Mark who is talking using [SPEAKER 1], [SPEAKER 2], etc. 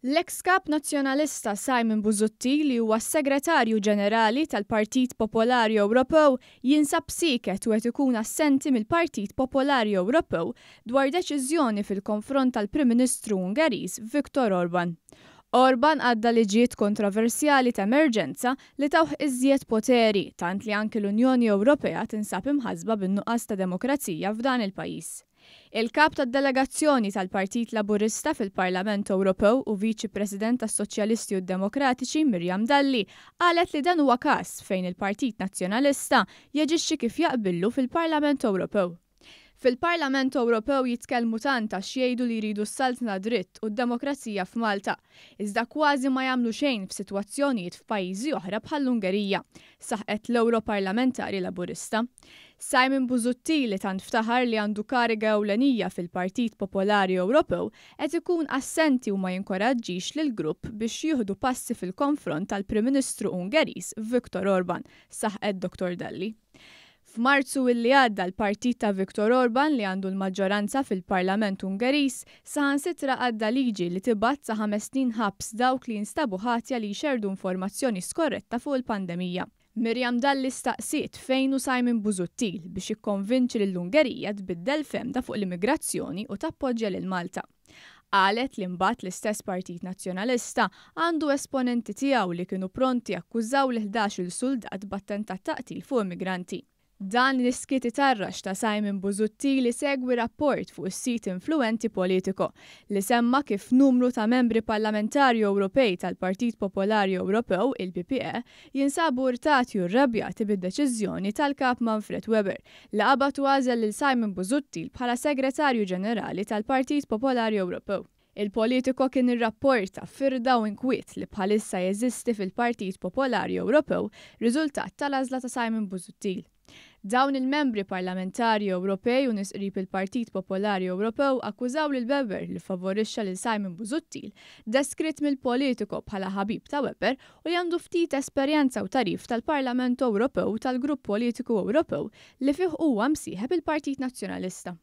[SPEAKER 1] L-eks Kap Nazzjonalista Simon Busuttil li huwa s-Segretarju Ġenerali tal-Partit Popolari Ewropew jinsab sieket u qed ikun assenti mill-Partit Popolari Ewropew dwar deċiżjoni fil-konfront tal-Prim Ministru Ungeriż Viktor Orban. Orban għadda liġijiet kontroversjali ta' emerġenza li tawh iżjed poteri tant li anki l-Unjoni Ewropea tinsab imħassba bin-nuqqas ta' demokrazija f'dan il-pajjiż. Il-Kap tad-Delegazzjoni tal-Partit Laburista fil-Parlament Ewropew u Viċi President tas-Soċjalisti u d-Demokratiċi Miriam Dalli qalet li dan huwa każ fejn il-Partit Nazzjonalista jaġixxi kif jaqbillu fil-Parlament Ewropew. Fil-Parlament Ewropew jitkellmu tant għax jgħidu li jridu s-saltna dritt u d-demokrazija f'Malta, iżda kważi ma jagħmlu xejn f'sitwazzjonijiet f'pajjiżi oħra bħall-Ungerija, saħqet l-Ewroparlamentari Laburista. Simon Busuttil li tant ftaħar li għandu kariga ewlenija fil-Partit Popolari Ewropew qed ikun assenti u ma jinkoraġġix lill-grupp biex jieħdu passi fil-konfront tal-Prim Ministru Ungeriż Viktor Orban, saħqet Dottor Dalli. F'Marzu illi għadda l-partit ta' Viktor Orban li għandu l-maġġoranza fil-Parlament Ungeriż saħansitra għadda liġi li tibgħat sa 5 snin ħabs dawk li jinstabu ħatja li jxerdu informazzjoni skorretta fuq il-pandemija. Miriam Dalli staqsiet fejn hu Simon Busuttil biex jikkonvinċi lill-Ungerija tbiddel fehmtha fuq l-immigrazzjoni u tappoġġja lil Malta. Qalet li mbagħad l-istess Partit Nazzjonalista għandu esponenti tiegħu li kienu pronti akkużaw l-11 suldat b'attentat ta' qtil fuq immigranti. Dan l-iskiet itarrax ta' Simon Busuttil isegwi rapport fuq is-sit influenti Politico li semma kif numru ta' membri parlamentari Ewropej tal-Partit Popolari Ewropew, il-PPE, jinsabu urtati u rrabjati bid-deċiżjoni tal-kap Manfred Weber li qabad u għażel lil Simon Busuttil bħala Segretarju Ġenerali tal-Partit Popolari Ewropew. Il-Politico kien irrapporta firda u inkwiet li bħalissa jeżisti fil-Partit Popolari Ewropew riżultat tal-għażla ta' Simon Busuttil. Dawn il-membri parlamentari Ewropej u nies qrib il-Partit Popolari Ewropew akkużaw lil Weber li favorixxa lil Simon Busuttil, deskritt mill-Politico bħala ħabib ta' Weber u li għandu ftit esperjenza u tagħrif tal-Parlament Ewropew tal-Grupp Politiku Ewropew li fih huwa msieħeb il-Partit Nazzjonalista.